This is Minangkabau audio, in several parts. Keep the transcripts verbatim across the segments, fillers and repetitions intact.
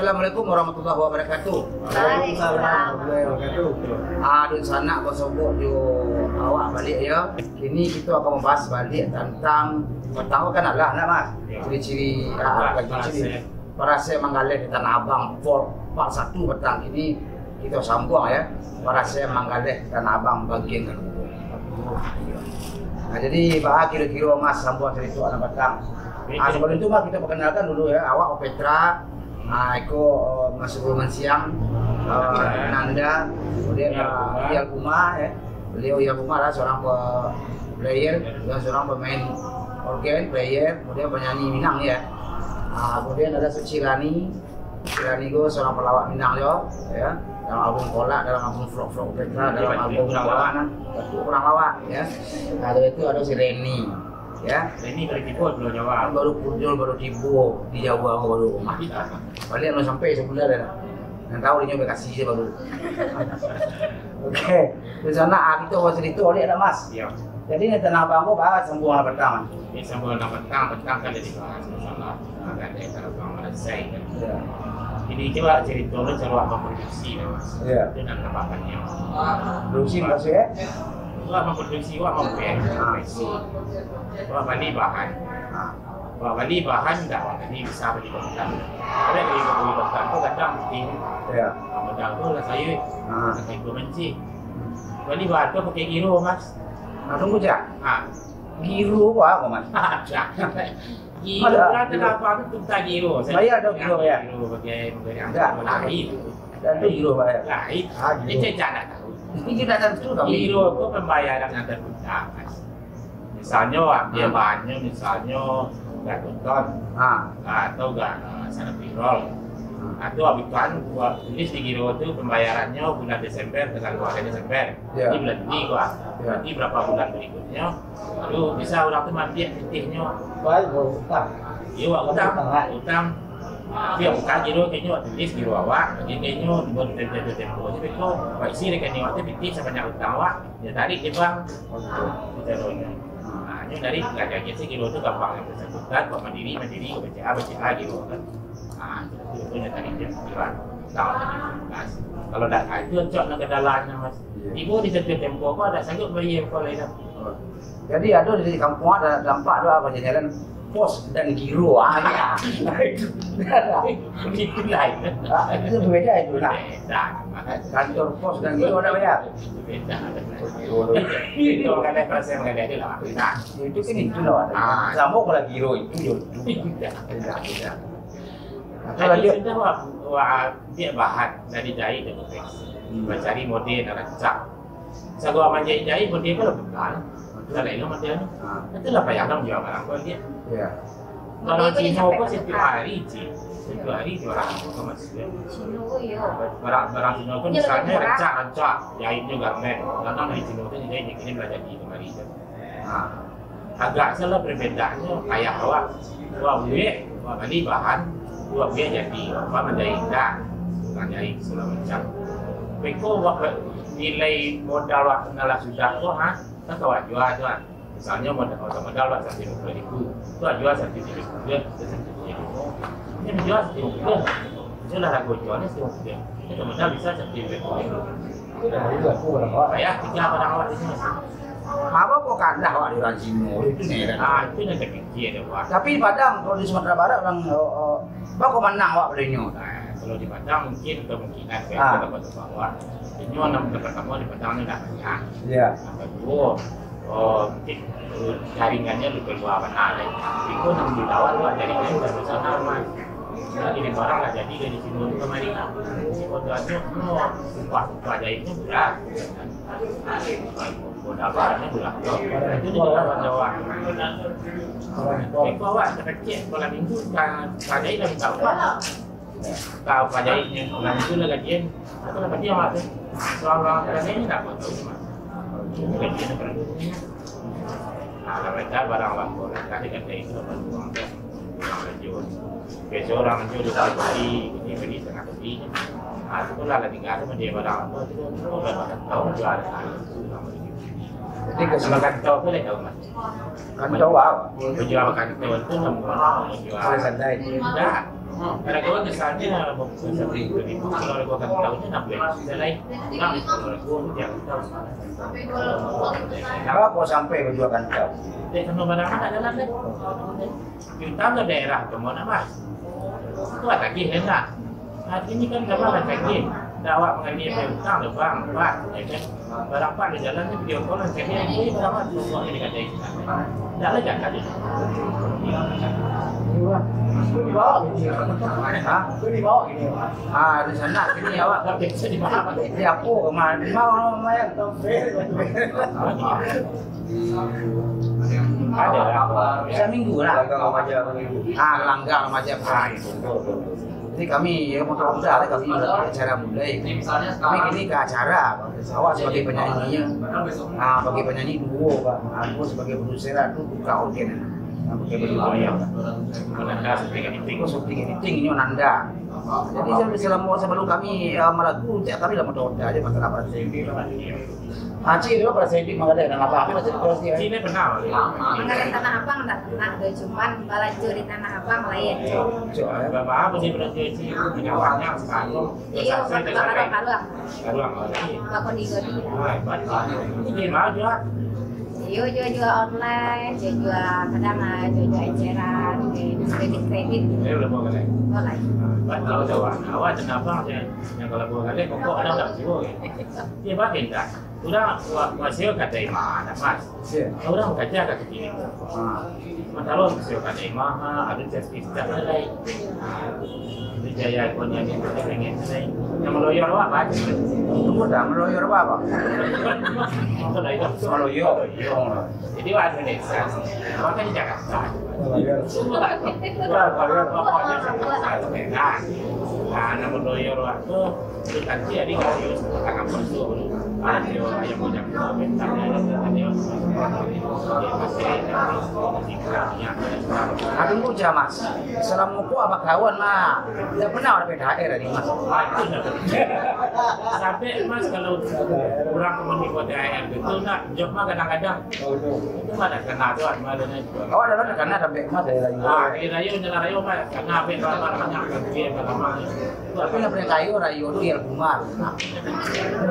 Assalamualaikum warahmatullahi wabarakatuh. Waalaikumsalam warahmatullahi wabarakatuh. Ah, dunsanak basobok jo awak baliak, yo. Kini kito akan mambahas baliak tantang, patang kan alah, nak, Mas? Yo. Ciri-ciri, ah, Mas, ciri-ciri parasai manggaleh di Tanah Abang, part, part satu patang. Kini kito sambuang, yo. Parasai manggaleh di Tanah Abang bagian kaduo. Nah, jadi, baa kiro-kiro Mas sambuang carito nan patang? Ah, sabalum tu, Mas, kito pakanalkan dulu, yo. Awak Opetra, ah, iko, eh, Mas Rul Mansiang, eh, Nanda, kemudian, eh, Yal Kuma, yo. Beliau, Yal Kuma, adalah seorang pe-, player, juga seorang pemain organ, player, kemudian penyanyi Minang, yo. Ah, kemudian ada Suci Rani, Suci Rani ko seorang pelawak Minang, yo, yo. Dalam album Kolak, dalam album Vlog-Vlog Opetra, dalam album Kurang Lawak, nah, Batuk Kurang Lawak, yo. Nah, dari tu ada si Reni, yo. Reni baru tibo di Pulau Jawa. Kan baru, baru tibo di Jawa, baru rumah. Baliak alun sampai sabulan dah. Nan tahu inyo Bekasi se baru. Oke. Di sana, ah, kito bacarito baliak dah, Mas. Yo. Jadi, nan Tanah Abang ko, baa sambuang nan patang? Ini sambuang nan patang, patang kan lah dibahas masalah, ah, gadai Tanah Abang Malaysia, kan. Yo. Jadi, cubo carito dulu cara awak mamproduksi, kan, Mas. Yo. Itu nan tambahannyo. Produksi maksudnyo? Awak mamproduksi, awak mamproduksi. Ah. Awak bali bahan. Ah. Awak bali bahan, dah, awak bali bisa bali bantal. Kalau bali, bali bantal tu kadang penting. Yo. Ah, modal tu lah sayuik. Ah. Pakai gua mancing. Bali bahan tu pakai giro, Mas. Ah, tunggu, Cak. Ah. Giro apo, Mas? Giro, Mas, urang Tanah Abang tu tunta giro. Bayar tu giro, bayar? Giro pakai, pakai angkot lain. Dah tu giro, bayar? Lain. Ah, giro. Dia cecak tak tahu. Ini kita tak tahu, kami. Giro tu pembayaran yang tertunta, Mas. Misalnyo, ah, dia, hmm, bahannyo, misalnyo, saratus ton. Ha. Ah, atau ga, ah, saratus roll. Hmm. Atau abih tu, anu, buat tulis di giro tu pembayarannya bulan Desember, tanggal dua Desember. Ya. Jadi bulan Juli ko, ah. Ya. Nanti berapa bulan berikutnya, baru bisa orang tu maambiak pitihnyo. Baik, baru utang. Iya, awak utang. Utang, ah. Utang. Tapi awak buka giro, kayaknya awak tulis giro awak, jadi kayaknya buat tempo-tempo aja, beko. Awak isi rekening awak tu pitih sabanyak utang awak. Dia tarik di bank. Oke. Caranya. Ah, nyo dari balajar se giro tu gampang, yang bersangkutan, buat mandiri, mandiri, buat B C A, B C A giro kan. Ah, itu tu nyo tarik dia, giro. Tahu tadi, Mas. Kalau dak, ah, itu cocok nak ke dalamnya, Mas. Iya. Tibo di satu tempo ko dak sanggup bayar ko lai dah. Oh. Jadi, ado di kampuang ado dampak tu apo, jalan pos dan giro. Ah, ya. Itu. Itu lain. Ah, itu berbeda itu, nah. Beda, Mas. Kantor pos dan giro ada bayar? Beda. Giro tu. Itu kan ado perasaan, kan ado lah. Nah, itu kan itu lah. Ah. Samo kalau giro itu, yo itu. Beda. Beda, beda. Nah, kalau jadi dia sudah wak, wak, dia bahan dari jahit dia tu. Hmm. Mancari model nan rancak. Saguang manjahit-jahit, model ko lah bukan. Lah lain lah model tu. Ha. Itu lah payah lah manjual barang ko, dia. Iya. Barang Cino ko satiok hari, Ci. Satiok hari jual barang ko masih. Cino ko, iya. Barang, barang Cino ko misalnyo rancak-rancak, jahitnyo garmen. Datang dari Cino tu, jahit, dikirim lah jadi kamari tu. Ha. Agak salah perbedaannyo, payah awak. Awak buek, awak bali bahan, awak buek jadi. Awak manjahit indak, tukang jahit sagalo macam. Beko awak nilai modal awak nan lah sudah tu, ha, kan ka awak jua tu, ha. Misalnyo modal, modal awak saratuih limo puluah ribu, tu awak jua saratuih limo puluah, saratuih limo puluah. Ini manjua saratuih limo puluah. Itu lah rago jualnyo saratuih limo puluah. Itu modal bisa saratuih limo puluah. Itu dah bali laku barang awak. Payah tiga barang awak di sini. Apo kok kalah awak di urang Cino? Itu ni kan. Ah, itu nan tapikia dek awak. Tapi di Padang, kalau di Sumatera Barat, urang, eh, eh, bako manang awak pado inyo? Nah, kalau di Padang mungkin kemungkinan, ah, kayak itu dapat awak. Inyo nan pertamo di Padang ni dah banyak. Iya. Nan kaduo, oh, mungkin, eh, jaringannyo labiah kalua bana lai. Iko nan di Jawa tu jaringannyo internasional, Mas. Jadi, di barang lah jadi dari Cino tu kamari. Jadi, modalnyo, no, upah, upah jahitnyo murah. Modal barangnya murah. Itu di dalam Jawa. Iko awak sakacik malam minggu, ka, ka jahit lah minta upah. Ka, ka jahitnyo malam minggu lah gajian. Itu lah gaji awak tu. Soal barang gajian ni tak tahu, Mas. Gajian berapa? Nah, lah mereka barang bangko lah. Tadi kan dari itu dapat uang tu. Urang lanjut. Biaso urang lanjut dua kali bali, ini bali satangah bali. Ah, tu lah, lah tingga tu, dia barang apa tu, tu lah barang tahu jual. Ah, itu urang bali. Ini ke sini. Kalau kantau tu lain tahu, Mas. Kantau apa? Menjual kantau tu nama orang menjual. Kalau santai. Tidak. Kalau kau misalnya, seperti itu, kalau kau kantau tu, enam belas juta lain. Nah, kalau aku, dia kantau. Kenapa kau sampai menjual kantau? Dia sama barang ada dalam kan? Utang ke daerah tu, mau nak, Mas? Kuat lagi, ya enggak? Artinya kan, sama lah lagi. Dah awak mengambil piutang tu, Bang, Pak, ya kan? Barang Pak di jalan ni, video call lah, jadi, "Eh, barang Pak tu, buat ni," kata dia. Dah lah, jangan dia. Hah? Ah, di sana, sini awak tak bisa dimaafkan. Di apa, kemana? Mau, mau, mau. Ada lah. Saminggu lah. Ah, langgar macam, ah, itu. Jadi kami, ya, motor udah, kami acara mulai. Kami kini ke acara. Awak sebagai penyanyi, ya. Ah, sebagai penyanyi duo, Pak. Aku sebagai produser, aku buka organ. Ah, sebagai produser. Oh, iya. Menanda syuting editing. Oh, syuting editing ini Nanda. Jadi, selama, sebelum kami, ah, melagu, kami lah motor udah aja, masalah apa sih. Acik tu pernah sedik manggaleh Tanah Abang. Acik ni pernah. Manggaleh Tanah Abang tak pernah tu, cuman balanjo di Tanah Abang lain. Cok, eh. Berapa apa sih belanjo Acik? Banyak, banyak sekali. Iyo, bakal kaluang. Kaluang, oh, iya. Bakoni-koni. Ah, hebat. Ini gimana juga? Iyo, jua-jua online, jua-jua kadang, ah, jua-jua eceran, eh, kredit-kredit. Eh, udah bawa kan, eh? Bawa lah. Ah, hebat. Kalau Jawa, awak Tanah Abang, yang kalau bawa kan, eh, kok ada tak jiwa, eh? Dia pakai tak? Urang wa-, wasio ka Daima, Mas. Iya. Urang kaja ka kini. Ha. Sementara wasio ka Daima, ha, ada sertifikat lai. Itu jaya ekonomi kita pengen lai. Yang meloyor apa? Tunggu dah, meloyor apa? Meloyor. Meloyor. Jadi, wak Indonesia. Makanya Jakarta. Meloyor. Pokoknya, nah, nah, nama meloyor waktu Nanti hari kami tangan masuk. Ayo, ayo, punya kita bentang, ayo, ayo. Masih, masih, masih. Nah, tunggu aja, Mas. Selama ko abah kawan, Mas. Tidak pernah ada P H R dari Mas. Sampai, Mas, kalau orang mau buat T H R itu, nak, jawab mah kadang-kadang. Itu mah dah kena tu, Mas. Awak dah kena sampai Mas dari Rayu. Ah, dari Rayu, jalan Rayu, Mas. Kena sampai lama-lama, kan, dia lama. Tapi nan paling kayo rayo tu Yahya Kumar. Nah.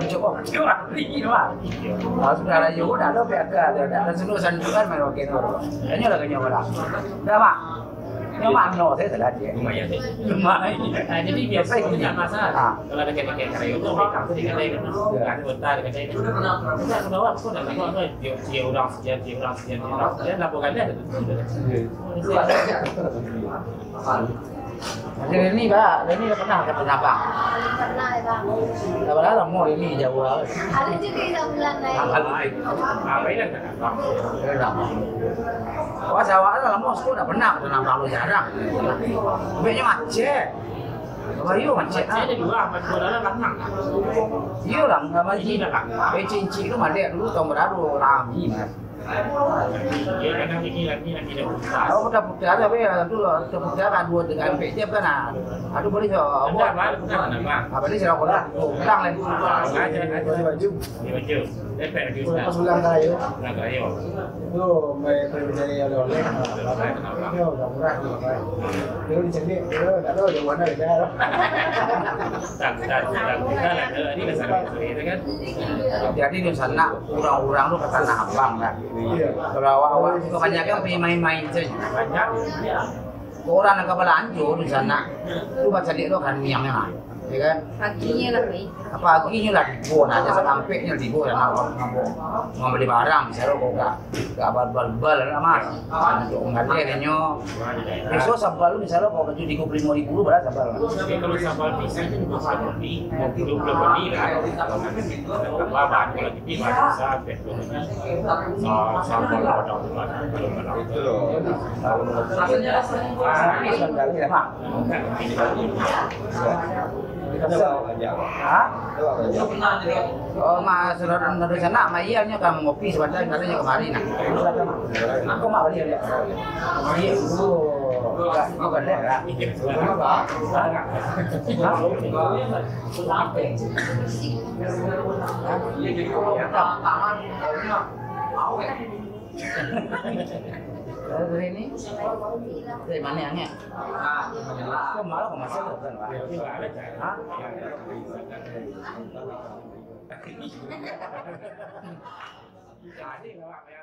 Cubo, cubo bali, Mak. Kalau sudah rayo ko dah ado P K, dah, dah, dah sentuh-sentuhan main rock and roll. Tanyolah ka nyo, Mak. Dah, Mak. Nyo mano, sayo salah cek. Lumayan. Lumayan. Ah, jadi biaso ko tak masalah. Ah. Kalau ado kadai-kadai rayo tu, mereka tu di kadai kan. Ya. Anggota di kadai kan. Kita ke bawah pun dah tahu, dia, dia orang sekian, dia orang sekian, dia orang sekian, laporan dia ada tu. Ya. Jadi, Reni, Pak, Reni dah pernah ke Tanah Abang? Pernah, ya, Bang. Dah berapa lama Reni jauh lah? Ada juga enam bulan lain. Enam bulan lain. Apa ini? Dah lama. Wah, awak dah lama, aku dah pernah ke Tanah Abang, lu jarang. Baiknya macet. Apa, iyo, macet, ah. Macet ada dua, apa dua dalam lanang. Iyo lah, enggak macet. Ini dah lanang. Eh, cincin tu maliak dulu, tahun berapa, rami, Mas. Dia kadang ini lagi, lagi dah putar. Oh, putar-putar, tapi ya, tu lah, putar-putar, kan, dua, tiga, sampai dia kan, ah. Aduh, boleh, so, ada, Bang, ada, Bang. Ah, boleh, saya pulang. Oh, pulang lagi. Ah, aja, aja. Boleh baju. Dia baju. Lepek lagi, Ustaz. Pas pulang ke Rayo. Pulang ke Rayo. Tu, main pergi cari oleh-oleh. Yo, dah murah tu, Bang. Dia dicari, dia tak tahu, dia mana dia. Tak, tak, tak, tak, tak, tak, ini kan sama, itu kan. Jadi, di sana, urang-urang tu ka Tanah Abang lah. Iyo. Kalau awak-awak tu kebanyakan pai main-main sajo. Banyak. Urang nan ka balanjo di sana, tu bacaliak tu kaniangnyo lah. Ya kan? Paginyo lah, pai. Paginyo lah tibo, nah, jan sakampeknyo tibo, nah, urang mambali barang, misal kok gak, gak bal-bal lah, Mas. Untuk manggaleh inyo. Biaso sabal tu, misal kok baju tigo puluah limo ribu tu, bara sabal? Jadi kalau sabal pisang tu dua puluh lebih, dua puluh lebih lah. Tambah bahan kalau Sa-, sa-, sambal padang tu kan. Itu loh. Sambal ni, Mak. Ha? Oh, Mak, saudara dari sana, Mak, iyo nyo ka mangopi sabanta, kali nyo kamari nah. Aku Mak bali dia. Iya, itu. Bukan dia, ya. Ha? Ha? Kalau dari ini, dari mana yang? Ah, masalah. Kok malah kok masalah, bukan, Pak? Hah? Jadi, Pak, ya.